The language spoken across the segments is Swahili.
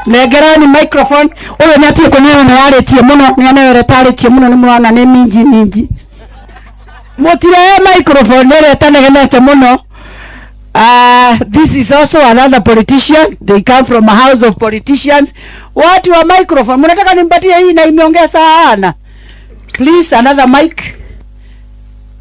Nengerani microphone. Ũyũ nĩ atige kũneana, nĩ yarĩtie mũno, nĩ anewerete arĩtie mũno, nĩ mũrona nĩ minji minji. Mũtirehe microphone ĩrĩa ĩtanegenete mũno. This is also another politician. They come from a house of politicians. Watu wa microphone, mnataka nimpatie hii na imeongea sana? Please, another mic.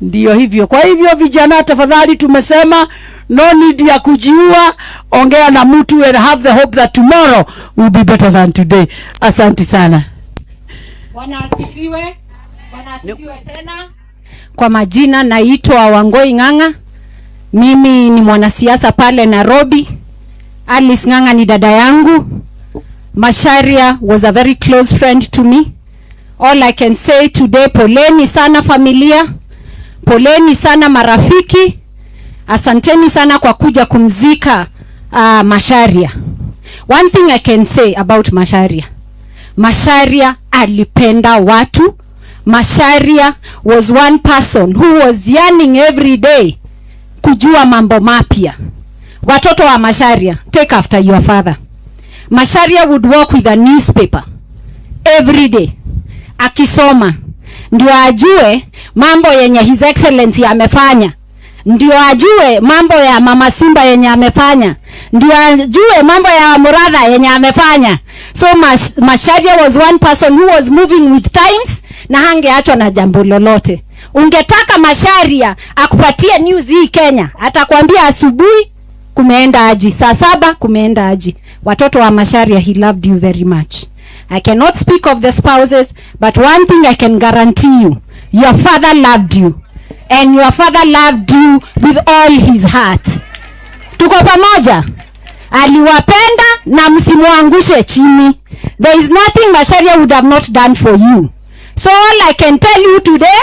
Ndio hivyo. Kwa hivyo vijana, tafadhali, tumesema no need ya kujiua. Ongea na mtu and have the hope that tomorrow will be better than today. Asante sana. Bwana asifiwe. Bwana asifiwe tena. Kwa majina naitwa Wangoi Ng'ang'a. Mimi ni mwanasiasa pale Nairobi. Alice Ng'ang'a ni dada yangu. Macharia was a very close friend to me. All I can say today, poleni sana familia, poleni sana marafiki, asanteni sana kwa kuja kumzika Macharia. One thing I can say about Macharia, Macharia alipenda watu. Macharia was one person who was yearning every day kujua mambo mapya. Watoto wa Macharia, take after your father. Macharia would walk with a newspaper every day akisoma, ndio ajue mambo yenye His Excellency amefanya, ndio ajue mambo ya Mama Simba yenye amefanya, ndio ajue mambo ya Muratha yenye amefanya. So Macharia was one person who was moving with times na hangeachwa na jambo lolote. Ungetaka Macharia akupatie news hii Kenya, atakwambia asubuhi kumeenda aji, saa 7 kumeenda aji. Watoto wa Macharia, he loved you very much. I cannot speak of the spouses, but one thing I can guarantee you, your father loved you and your father loved you with all his heart. Tuko pamoja? Aliwapenda na msimwangushe chini. There is nothing Macharia would have not done for you. So all I can tell you today,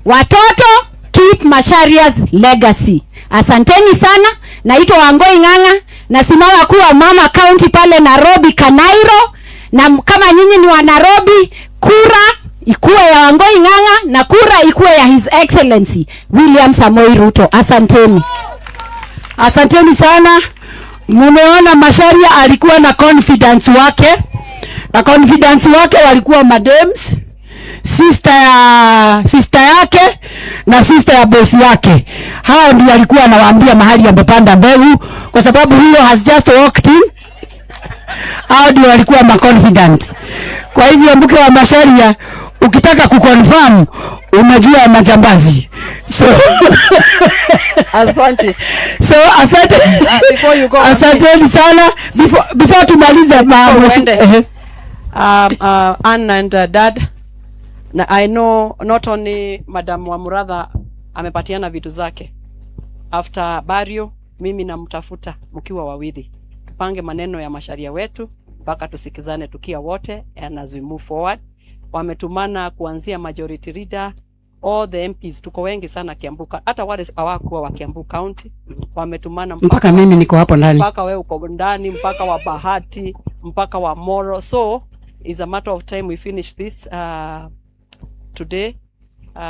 watoto, keep Macharia's legacy. Asanteni sana. Naitwa Wangoi Ng'ang'a, nasimama kuwa mama county pale Nairobi Kanairo, na kama nyinyi ni wa Nairobi, kura ikuwe ya Wangoi Ng'ang'a na kura ikuwe ya His Excellency William Samoei Ruto. Asanteni. Asanteni sana. Mumeona Macharia alikuwa na confidence wake, na confidence wake walikuwa madems, sister ya sister yake na sister ya bosi yake. Hao ndio alikuwa anawaambia mahali amepanda mbegu, kwa sababu huyo has just walked in. Hao ndio walikuwa ma confident. Kwa hivyo mke wa Macharia, ukitaka kuconfirm, unajua majambazi. So Asante. So asante. Before you go, Asanteni sana. Before tumalize ma uende. Ehe. Ann and Dad, na I know not only Madam Wamuratha amepatiana vitu zake. After burial, mimi namtafuta mkiwa wawili, tupange maneno ya Macharia wetu mpaka tusikizane tukiwa wote, and as we move forward. Wametumana kuanzia majority leader, all the MPs, tuko wengi sana Kiambu, hata wale hawakuwa wa Kiambu County wametumana. Mpaka mimi niko hapo ndani. Mpaka wewe uko ndani, mpaka wa Bahati, mpaka wa Moro. So it's a matter of time we finish this today.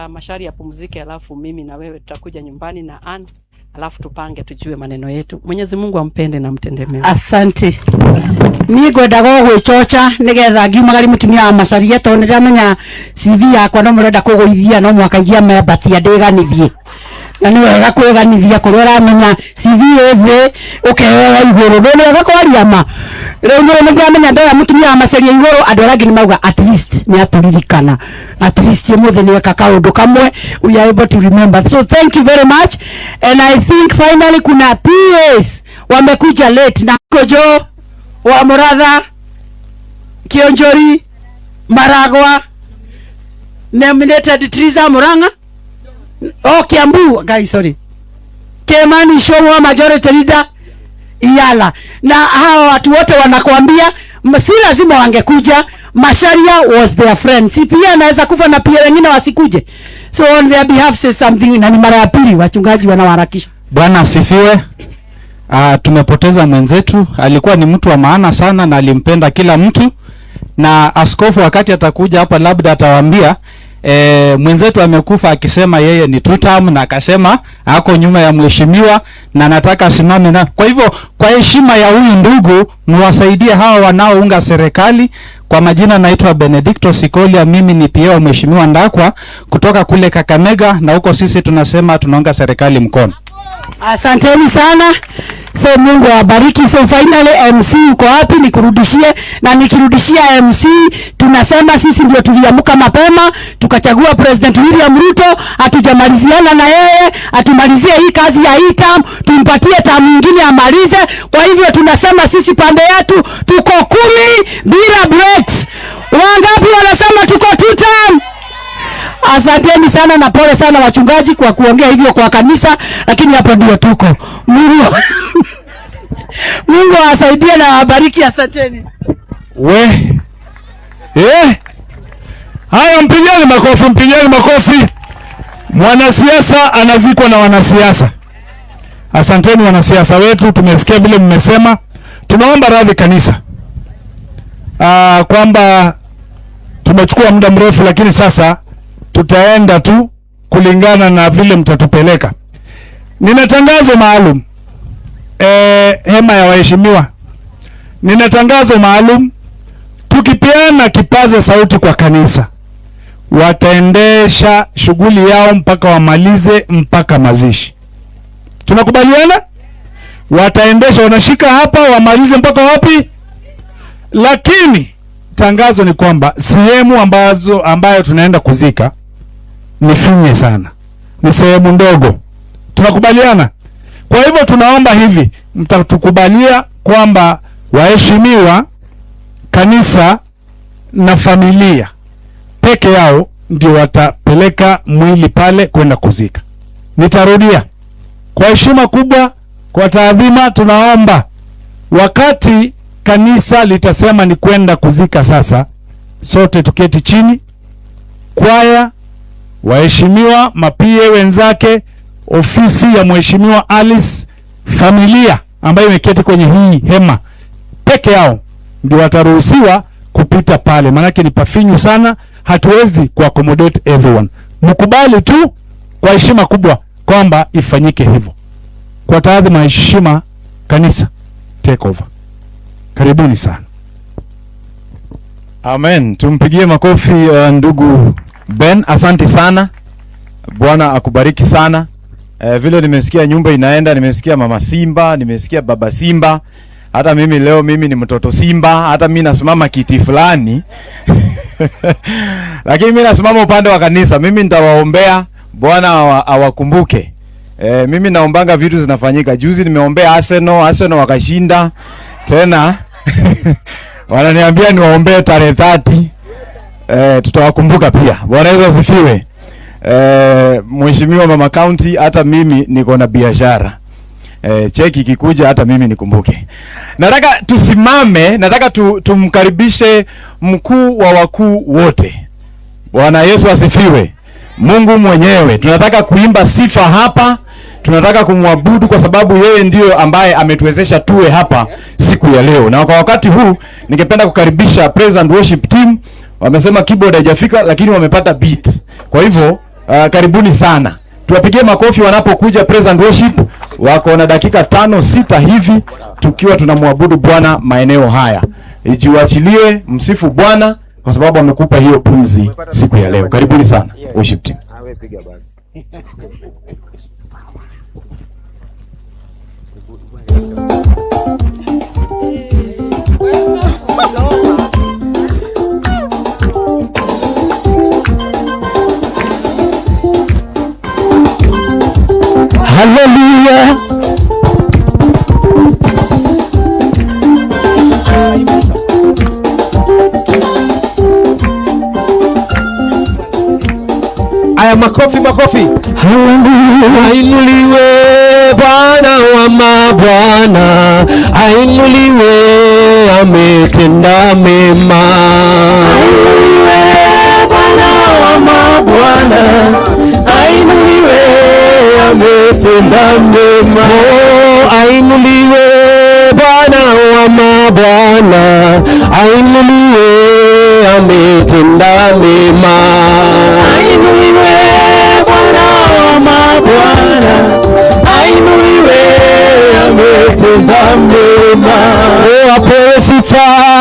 Macharia apumzike, alafu mimi na wewe tutakuja nyumbani na Ann, alafu tupange tujue maneno yetu. Mwenyezi Mungu ampende na mtende mema. Asante. Niĩ ngwendaga o gwĩcoca nĩgetha ngiumagari mũtumia wa Macharia, tondũ nĩndamenya CV yakwa no mũrenda kũgũithia, no mũhaka igia membatia ndĩganithie, na nĩ wega kwĩganithia kũrĩa ũramenya CV ĩ thĩ ũkeyoya igũrũ. Nĩ wega kwaria ma. Rĩu nĩ ndĩramenya ndoya mũtumia wa Macharia igũrũ, andũ arĩa angĩ nĩ mauga at least nĩ atũririkana, at least ũmũthĩ nĩ eka kaũndũ kamwe we are able to remember. So thank you very much, and I think finally kuna PAs wamekuja late na Kojo wa Muratha, Kionjori, Maragwa, nominated Triza Murang'a, oh, Kiambu, guys, sorry, Kimani Ichung'wah, majority leader Iyala, na hawa watu wote wanakuambia si lazima wangekuja. Macharia was their friend. Si pia anaweza kufa na pia wengine wasikuje? So on their behalf, say something, na ni mara ya pili wachungaji wanawaharakisha. Bwana asifiwe. Tumepoteza mwenzetu, alikuwa ni mtu wa maana sana na alimpenda kila mtu, na askofu wakati atakuja hapa labda atawaambia Mwenzetu amekufa akisema yeye ni tutam na akasema ako nyuma ya mheshimiwa na nataka asimame na. Kwa hivyo kwa heshima ya huyu ndugu mwasaidie hawa wanaounga serikali. Kwa majina naitwa Benedicto Sikolia, mimi ni PA wa mheshimiwa Ndakwa kutoka kule Kakamega, na huko sisi tunasema tunaunga serikali mkono. Asanteni sana. So Mungu awabariki. So finally MC uko wapi? Nikurudishie, na nikirudishia MC tunasema sisi ndio tuliamka mapema tukachagua President William Ruto, hatujamaliziana na yeye, atumalizie hii kazi ya hii term, tumpatie term nyingine amalize. Kwa hivyo tunasema sisi pande yetu tuko 10 bila breaks. Wangapi wanasema tuko 2 term? Asanteni sana na pole sana wachungaji kwa kuongea hivyo kwa kanisa, lakini hapo ndio tuko. Mungu awasaidie na awabariki. Asanteni. We. Haya, mpigeni makofi, mpigeni makofi. Mwanasiasa anazikwa na wanasiasa. Asanteni wanasiasa wetu, tumesikia vile mmesema. Tunaomba radhi kanisa kwamba tumechukua muda mrefu, lakini sasa tutaenda tu kulingana na vile mtatupeleka. Nina tangazo maalum. Hema ya waheshimiwa. Nina tangazo maalum. Tukipeana kipaza sauti kwa kanisa, wataendesha shughuli yao mpaka wamalize, mpaka mazishi. Tunakubaliana? Wataendesha, wanashika hapa wamalize mpaka wapi? Lakini tangazo ni kwamba sehemu ambayo tunaenda kuzika ni finye sana, ni sehemu ndogo. Tunakubaliana? Kwa hivyo tunaomba hivi, mtatukubalia kwamba waheshimiwa, kanisa na familia peke yao ndio watapeleka mwili pale kwenda kuzika. Nitarudia, kwa heshima kubwa, kwa taadhima, tunaomba wakati kanisa litasema ni kwenda kuzika sasa, sote tuketi chini, kwaya, waheshimiwa, mapie wenzake, ofisi ya mheshimiwa Alice, familia ambayo imeketi kwenye hii hema peke yao ndio wataruhusiwa kupita pale, maanake ni pafinyu sana, hatuwezi ku accommodate everyone. Mkubali tu kwa heshima kubwa kwamba ifanyike hivyo. Kwa taadhima, heshima, kanisa take over. Karibuni sana. Amen. Tumpigie makofi ndugu Ben, asante sana. Bwana akubariki sana. Vile nimesikia nyumba inaenda, nimesikia mama Simba, nimesikia baba Simba. Hata mimi leo mimi ni mtoto Simba, hata mimi nasimama kiti fulani. Lakini mimi nasimama upande wa kanisa. Mimi nitawaombea, Bwana awakumbuke. Mimi naombanga vitu zinafanyika. Juzi nimeombea Arsenal, Arsenal wakashinda tena. Wananiambia niwaombee tarehe 30. Tutawakumbuka pia. Bwana Yesu asifiwe. Mheshimiwa Mama County, hata mimi niko na biashara. Cheki ikikuja hata mimi nikumbuke. Nataka tusimame, nataka tumkaribishe mkuu wa wakuu wote. Bwana Yesu asifiwe. Mungu mwenyewe. Tunataka kuimba sifa hapa, tunataka kumwabudu kwa sababu yeye ndiyo ambaye ametuwezesha tuwe hapa siku ya leo. Na kwa wakati huu ningependa kukaribisha Praise and Worship team. Wamesema keyboard haijafika lakini wamepata beat. Kwa hivyo karibuni sana. Tuwapigie makofi wanapokuja Praise and Worship. Wako na dakika 5-6 hivi tukiwa tunamwabudu Bwana maeneo haya. Ijiwachilie, msifu Bwana kwa sababu amekupa hiyo pumzi siku ya leo. Karibuni sana worship team. Hallelujah. Aya, makofi makofi. Hallelujah. Ainuliwe Bwana wa mabwana, ainuliwe ametenda mema. Ainuliwe Bwana wa mabwana, ainuliwe ametenda mema. Oh, ainuliwe Bwana wa mabwana, ainuliwe ametenda mema.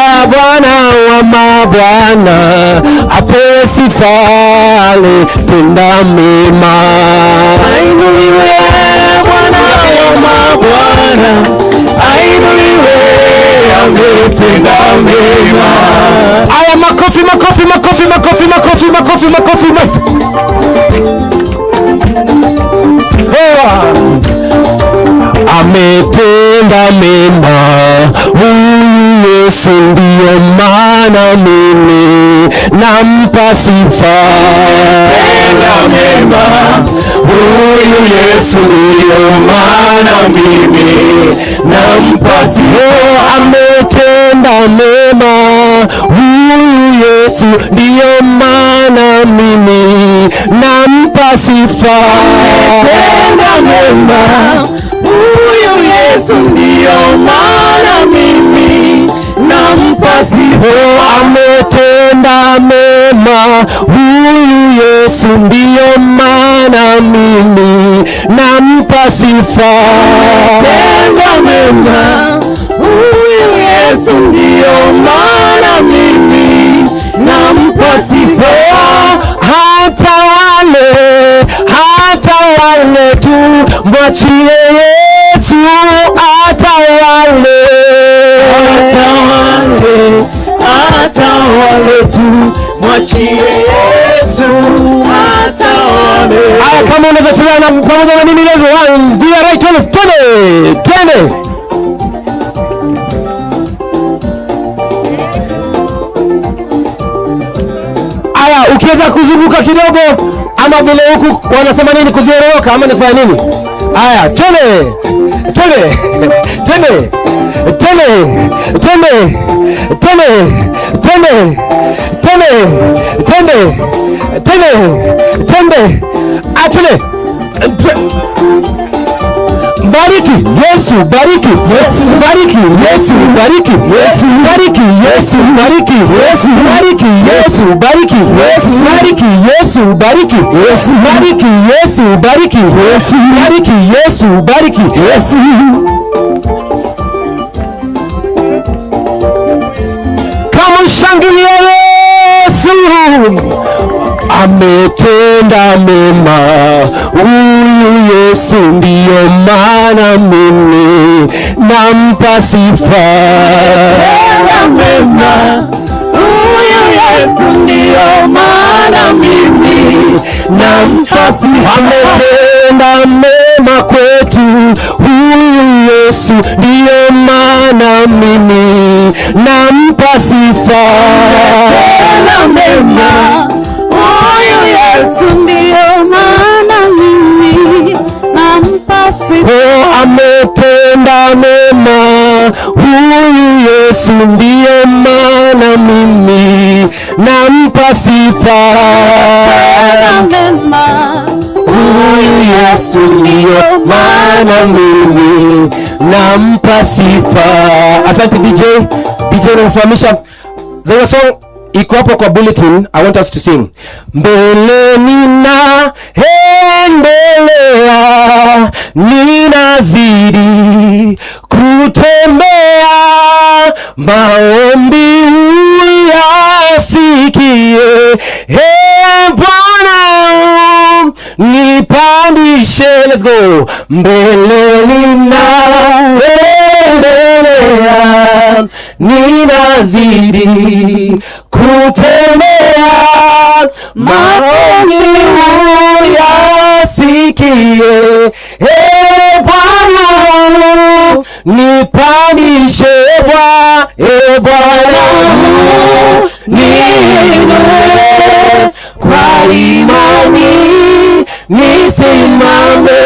Bwana wa mabwana apewe sifa, alitenda mema. Ainuliwe Bwana wa mabwana, ainuliwe, ametenda mema. Aya, makofi, makofi, makofi, makofi, makofi, makofi, makofi, makofi. Poa. Ametenda mema huyu Yesu, ndiyo maana mimi nampa sifa. Ametenda mema huyu Yesu, ndiyo maana mimi nampa sifa. Ametenda mema huyu Yesu, ndiyo maana mimi nampa sifa. Ametenda mema huyu Yesu, ndiyo maana mimi nampa sifa. Ametenda mema huyu Yesu, ndiyo maana mimi nampa sifa. Ametenda mema huyu Yesu, ndiyo maana mimi nampa sifa. Hata wale tu mwachie Yesu atawale, atawale, atawale tu mwachie Yesu atawale. Aya, kama unaweza cheza na pamoja na mimi leo, one, go right, twende, twende, twende. Aya, ukiweza kuzunguka kidogo ama vile huku wanasema nini, kudhioroka ama ni kufanya nini? Aya, twende, twende, twende, twende, twende, twende, twende, twende, twende, twende, twende, atwende. Bariki Yesu, bariki Yesu, bariki Yesu, bariki Yesu, bariki Yesu, bariki Yesu, bariki Yesu, bariki Yesu, bariki Yesu, bariki Yesu, bariki Yesu, bariki Yesu, bariki Yesu, bariki Yesu. Kama shangilia Yesu, ametenda mema huyu Yesu, ndiyo maana mimi nampa sifa. Ametenda mema huyu Yesu, ndiyo maana mimi nampa sifa. Ametenda mema kwetu huyu Yesu, ndiyo maana mimi nampa sifa. Ametenda mema huyu Yesu, ndiyo maana mimi nampa sifa. Ametenda mema huyu Yesu, ndiyo maana mimi nampa sifa. Ametenda mema huyu Yesu, ndiyo maana mimi nampa sifa. Asante DJ. DJ unanisimamisha. There was a song iko hapo kwa bulletin, I want us to sing. Mbele nina endelea, ninazidi kutembea, maombi uyasikie, e Bwana nipandishe. Let's go. Mbele nina endelea, ninazidi kutembea, maombi uyasikie, e Bwana nipandishe, e Bwana niinue, kwa imani nisimame,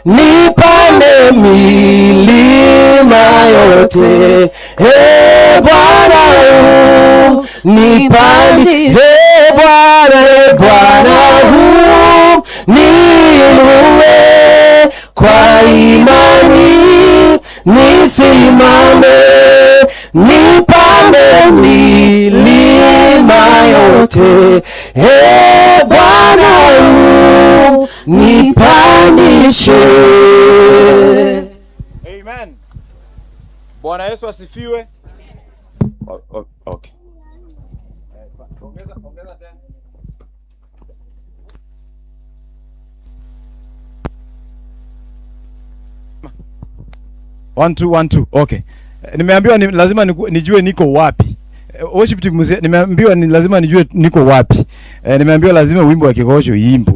nipande milima yote, e Bwana nipande, e Bwana, e Bwana niinue, kwa imani nisimame, nipande milima yote, e Bwana nipandishe. Amen. Bwana Yesu asifiwe. Oh, okay. One, two, one, two. Okay. Nimeambiwa ni, lazima nijue niko wapi. Worship team, nimeambiwa ni lazima nijue niko wapi. Nimeambiwa lazima wimbo wa Kigoocho iimbwe.